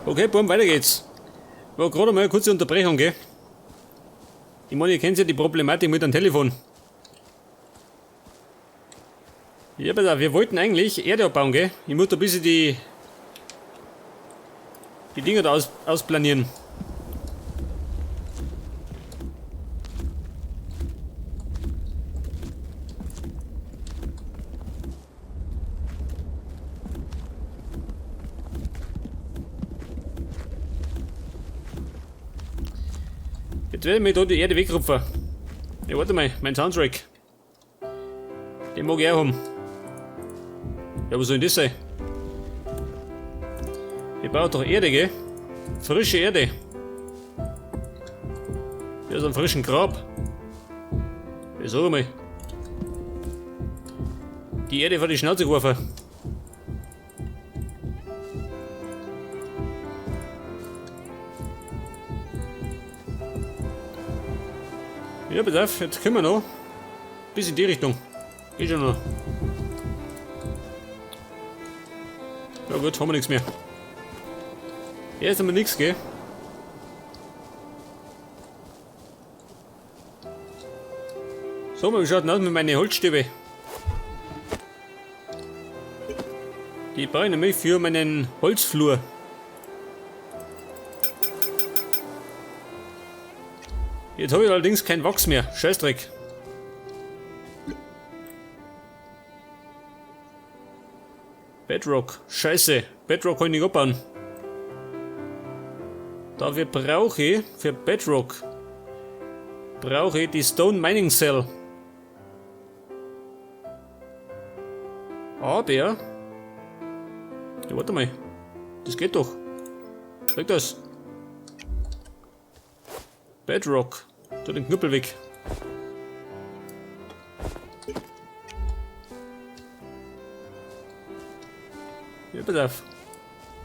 Okay, Buam, weiter geht's. War gerade mal eine kurze Unterbrechung, gell? Ich meine, ihr kennt ja die Problematik mit dem Telefon. Ja, pass auf, wir wollten eigentlich Erde abbauen, gell? Ich muss da ein bisschen die Dinger da ausplanieren. Jetzt werde ich mir da die Erde wegrupfen. Ja, warte mal, mein Soundtrack. Den mag ich auch haben. Ja, was soll denn das sein? Ich brauche doch Erde, gell? Frische Erde. Ja, so einen frischen Grab. Ja, sag mal. Die Erde vor die Schnauze geworfen. Ja, pass auf, jetzt können wir noch. Bis in die Richtung. Geht schon noch. Ja gut, haben wir nichts mehr. Ja, jetzt haben wir nichts, gell? So, wie schaut denn aus mit meinen Holzstäbe? Die brauche ich nämlich für meinen Holzflur. Jetzt habe ich allerdings kein Wachs mehr. Scheißdreck. Bedrock. Scheiße. Bedrock kann ich nicht abbauen. Dafür brauche ich, für Bedrock, brauche ich die Stone Mining Cell. Aber, ja, warte mal. Das geht doch. Zeig das. Bedrock. Tu den Knüppel weg. Ja, pass auf.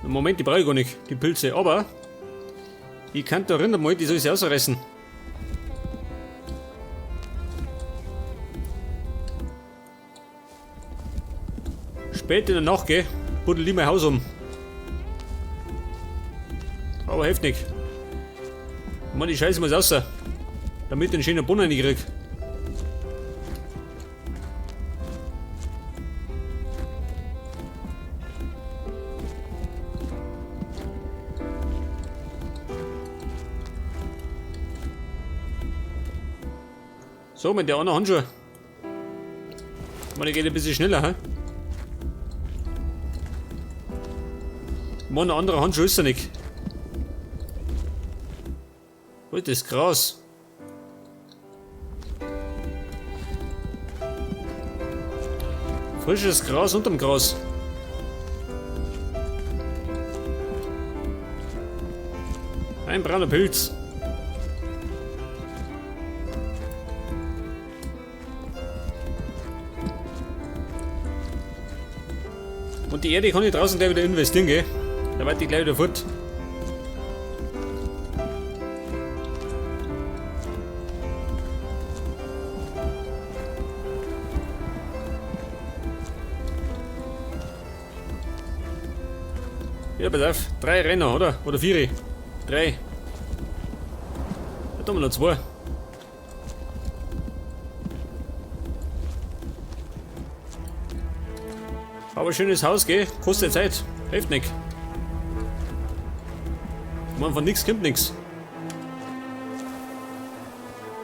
Moment, die brauche ich gar nicht, die Pilze. Aber ich kann da rein mal, die soll ich ausreißen. Spät in der Nacht, gell? Buddel ich mein Haus um. Aber hilft nicht. Ich meine, die Scheiße muss raus, damit ich den schönen Boden reinkrieg. So, mit der anderen Handschuhe. Ich meine, die geht ein bisschen schneller, hä? Ich meine, ein anderer Handschuh ist ja nicht. Wo ist das Gras? Frisches Gras unterm Gras. Ein brauner Pilz. Und die Erde kann ich draußen gleich wieder investieren, gell? Da wird die gleich wieder fort. Ja, pass auf. 3 Renner, oder? Oder 4? 3. Da haben wir noch 2. Aber schönes Haus, gell? Kostet Zeit. Hilft nicht. Ich mein, von nix kommt nix.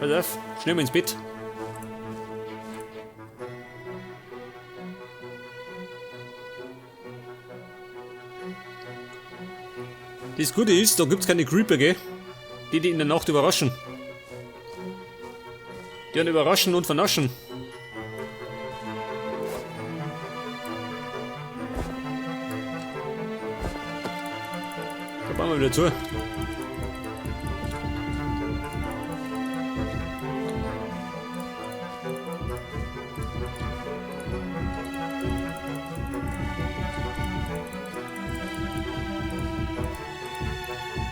Pass auf, schnell mal ins Bett. Das Gute ist, da gibt's keine Creeper, gell? Die, die in der Nacht überraschen. Die einen überraschen und vernaschen. Da bauen wir wieder zu.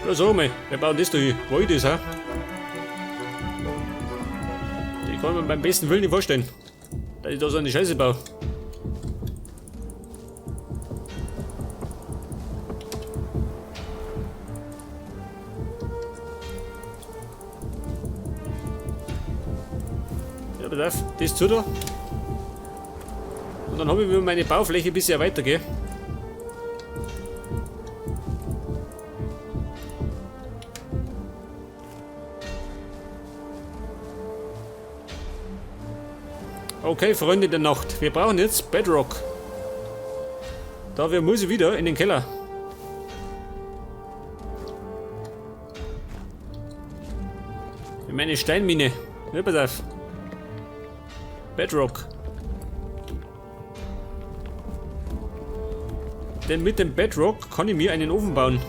Ja, sag mal, wer baut das da hin? Wo ist das, hä? Die kann ich mir beim besten Willen nicht vorstellen, dass ich da so eine Scheiße baue. Ja, pass auf, das zu da. Und dann habe ich mir meine Baufläche ein bisschen weiter, gell? Okay, Freunde der Nacht, wir brauchen jetzt Bedrock. Dafür muss ich wieder in den Keller. In meine Steinmine. Ja, pass auf. Bedrock. Denn mit dem Bedrock kann ich mir einen Ofen bauen.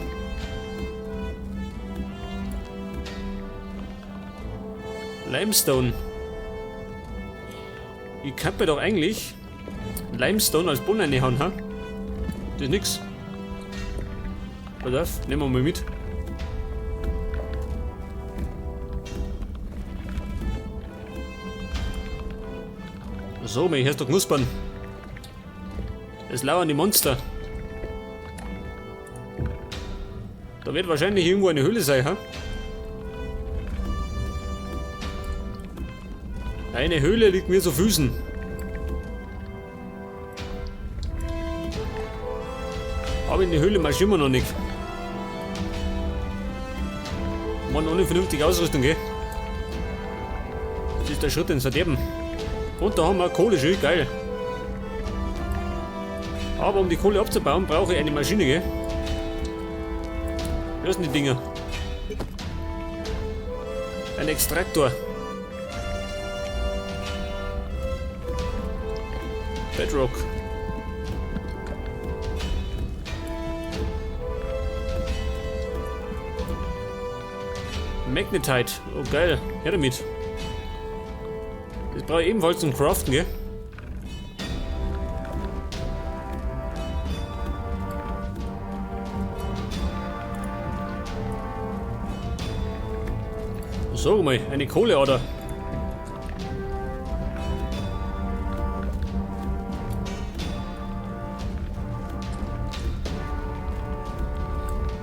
Limestone. Ich kann mir doch eigentlich Limestone als Boden reinhauen, ha? Das ist nix. Pass auf, nehmen wir mal mit. So, mir hörst doch knuspern. Es lauern die Monster. Da wird wahrscheinlich irgendwo eine Höhle sein, ha? Eine Höhle liegt mir zu Füßen. Aber in die Höhle marschieren wir noch nicht. Mann, ohne vernünftige Ausrüstung, gell? Das ist der Schritt ins Verderben. Und da haben wir Kohle, schön, geil. Aber um die Kohle abzubauen, brauche ich eine Maschine, gell? Was sind die Dinger? Ein Extraktor. Bedrock. Magnetite. Oh geil. Her damit. Das brauche ich ebenfalls zum Craften, gell? So mal, eine Kohleader.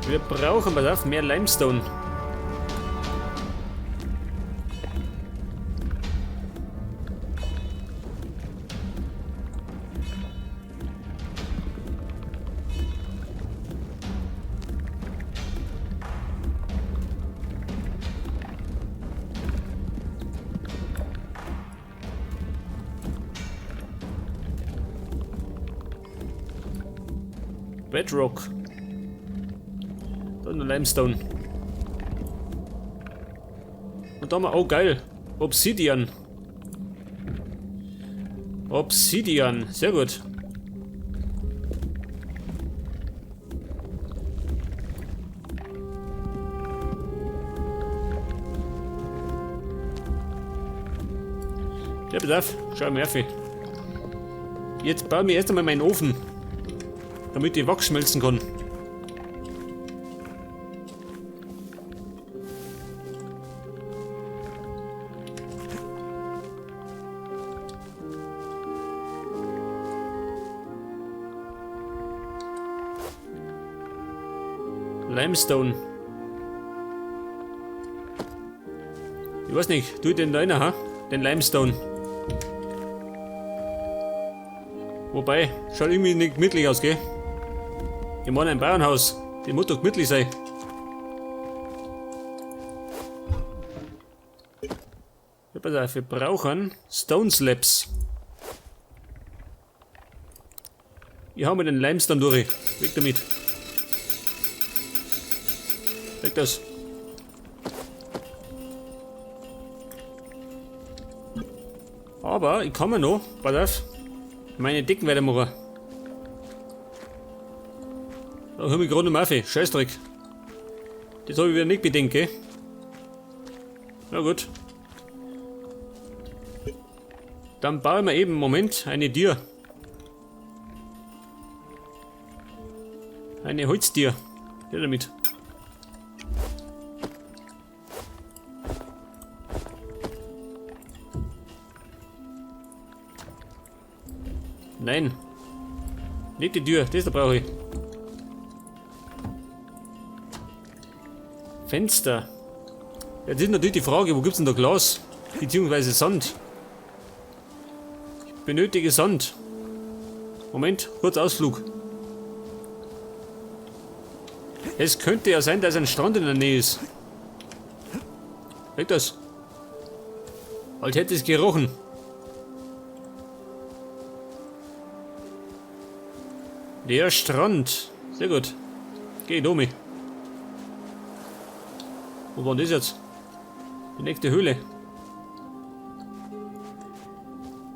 Wir brauchen, pass auf, mehr Limestone. Bedrock. Da ist noch Limestone. Und da haben wir, oh geil, Obsidian. Obsidian, sehr gut. Ja, pass auf, schau mal auf. Jetzt baue ich mir erst einmal meinen Ofen, damit ich Wachs schmelzen kann. Limestone. Ich weiß nicht, tu ich den da rein, ha? Den Limestone. Wobei, schaut irgendwie nicht gemütlich aus, gell? Ich meine, ein Bauernhaus, die muss doch gemütlich sein. Ja, pass auf, wir brauchen Stone Slabs. Ich hau mir den Limestone durch. Weg damit. Weg das. Aber ich kann mir noch, pass auf, meine Decken weitermachen. Da hab ich gerade noch auf. Scheißdreck. Das hab ich wieder nicht bedenkt, gell? Na gut. Dann bauen wir eben, Moment, eine Tür. Eine Holztür. Ja, damit. Nein. Nicht die Tür, das da brauche ich. Fenster. Jetzt ist natürlich die Frage, wo gibt's denn da Glas? Beziehungsweise Sand. Benötige Sand. Moment, kurz Ausflug. Es könnte ja sein, dass ein Strand in der Nähe ist. Weg das. Als hätte es gerochen. Der Strand. Sehr gut. Geh, Domi. Wo war denn das jetzt? Die nächste Höhle.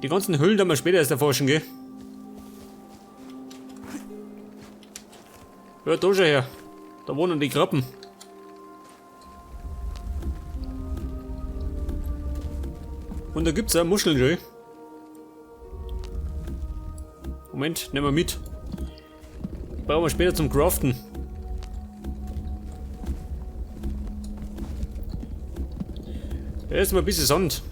Die ganzen Höhlen werden wir später erst erforschen, gell? Hör da schon her. Da wohnen die Krabben. Und da gibt's auch Muscheln, gell? Moment, nehmen wir mit. Brauchen wir später zum Craften. Erstmal ein bisschen Sand.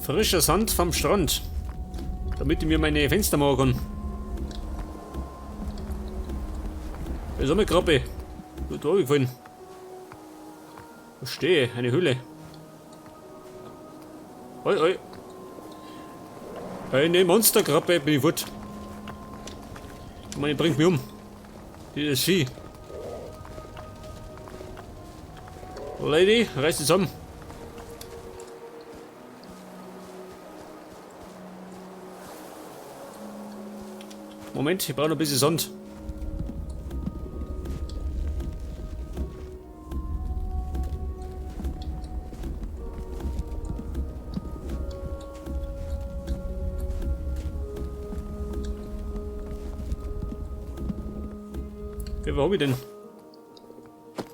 Frischer Sand vom Strand. Damit ich mir meine Fenster machen kann. Da ist auch eine Krabbe. Gut, da hab ich gefallen. Verstehe, eine Höhle. Oi, oi. Eine Monsterkrabbe, bin ich fort. Ich meine, die bringt mich um. Dieses Vieh. Lady, reiß dich zusammen. Moment, ich brauche noch ein bisschen Sand. Wie viel hab ich denn?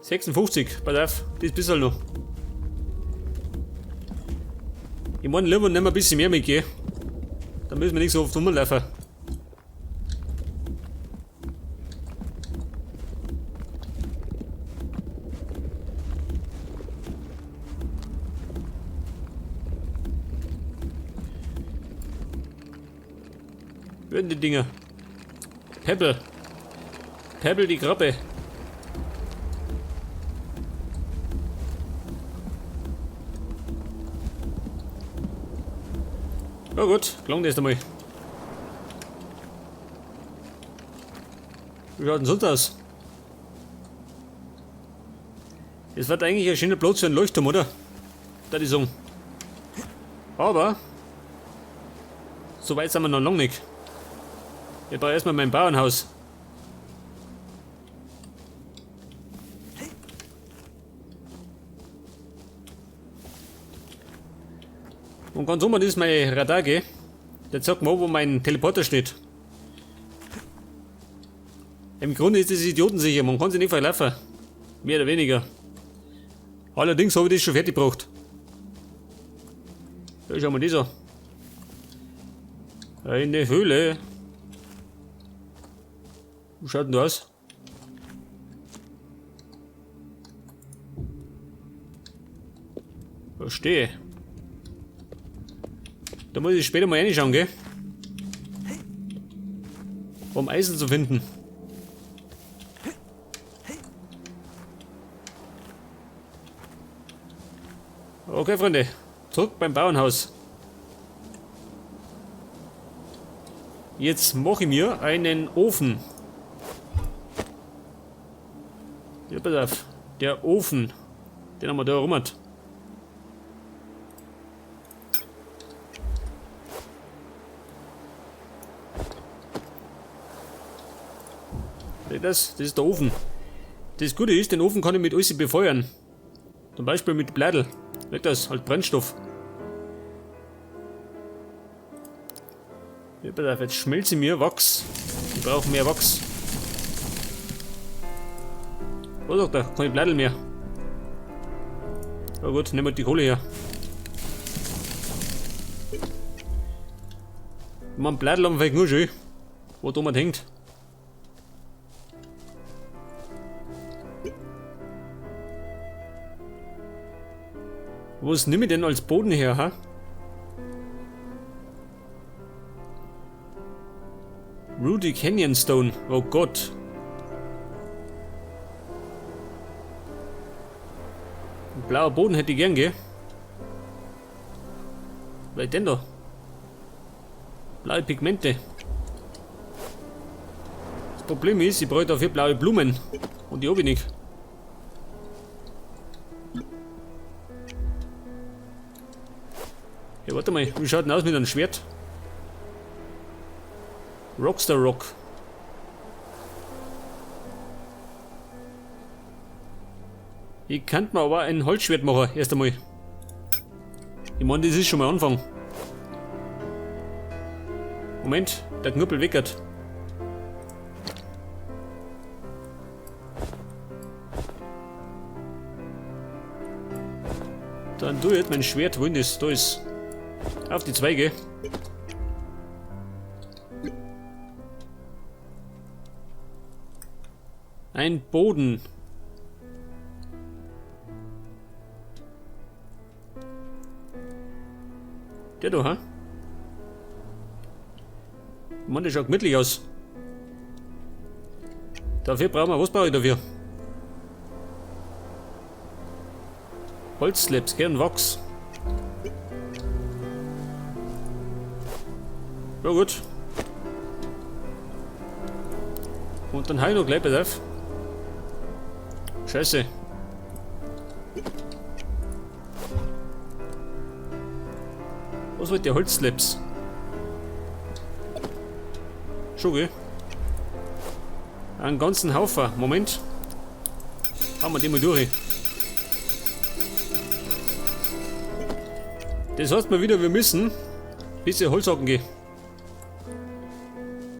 56, pass auf, das bisschen noch. Ich mein, lieber nehmen wir ein bisschen mehr mit, gell? Da müssen wir nicht so oft rumlaufen. Würden die Dinger. Pebble. Pebble die Krabbe. Na gut, klang das einmal. Wie schaut denn sonst aus? Das wird eigentlich ein schöner Platz für einen Leuchtturm, oder? Da die sagen. Aber so weit sind wir noch lange nicht. Ich brauche erstmal mein Bauernhaus. Und ganz oben ist mein Radar, gell? Der zeigt mir, wo mein Teleporter steht. Im Grunde ist das idiotensicher, man kann sich nicht verlaufen. Mehr oder weniger. Allerdings habe ich das schon fertig gebracht. Da schauen wir das an. Eine Höhle. Wie schaut denn das aus? Verstehe. Da muss ich später mal reinschauen, gell? Um Eisen zu finden. Okay, Freunde. Zurück beim Bauernhaus. Jetzt mache ich mir einen Ofen. Ja, pass auf. Der Ofen. Den haben wir da rum. Das ist der Ofen. Das Gute ist, den Ofen kann ich mit alles befeuern. Zum Beispiel mit Blättel. Das, halt Brennstoff. Ja, pass auf, jetzt schmelze ich mir Wachs. Ich brauche mehr Wachs. Oh doch, da kann ich Blättel mehr. Na gut, nehmen wir die Kohle her. Ich mein, Blättel haben wir vielleicht nur schön, wo da jemand hängt. Was nehme ich denn als Boden her, ha? Rudy Canyon Stone. Oh Gott. Ein blauer Boden hätte ich gern, gell? Was denn da? Blaue Pigmente. Das Problem ist, ich brauche dafür blaue Blumen. Und die habe ich nicht. Ja, warte mal, wie schaut denn aus mit einem Schwert? Rockstar Rock. Ich könnte mir aber ein Holzschwert machen, erst einmal. Ich meine, das ist schon mal Anfang. Moment, der Knuppel weckert. Dann tu ich jetzt mein Schwert, wo ist das? Da ist. Auf die Zweige. Ein Boden. Der da, ha? Mann, der schaut gemütlich aus. Dafür brauchen wir, was brauche ich dafür? Holzslabs, gell, und Wachs. Ja gut. Und dann hau ich noch gleich bei auf. Scheiße. Was wollt der Holzslabs? Schon, gell? Einen ganzen Haufen. Moment. Hauen wir den mal durch. Das heißt mal wieder, wir müssen ein bisschen Holz hacken gehen.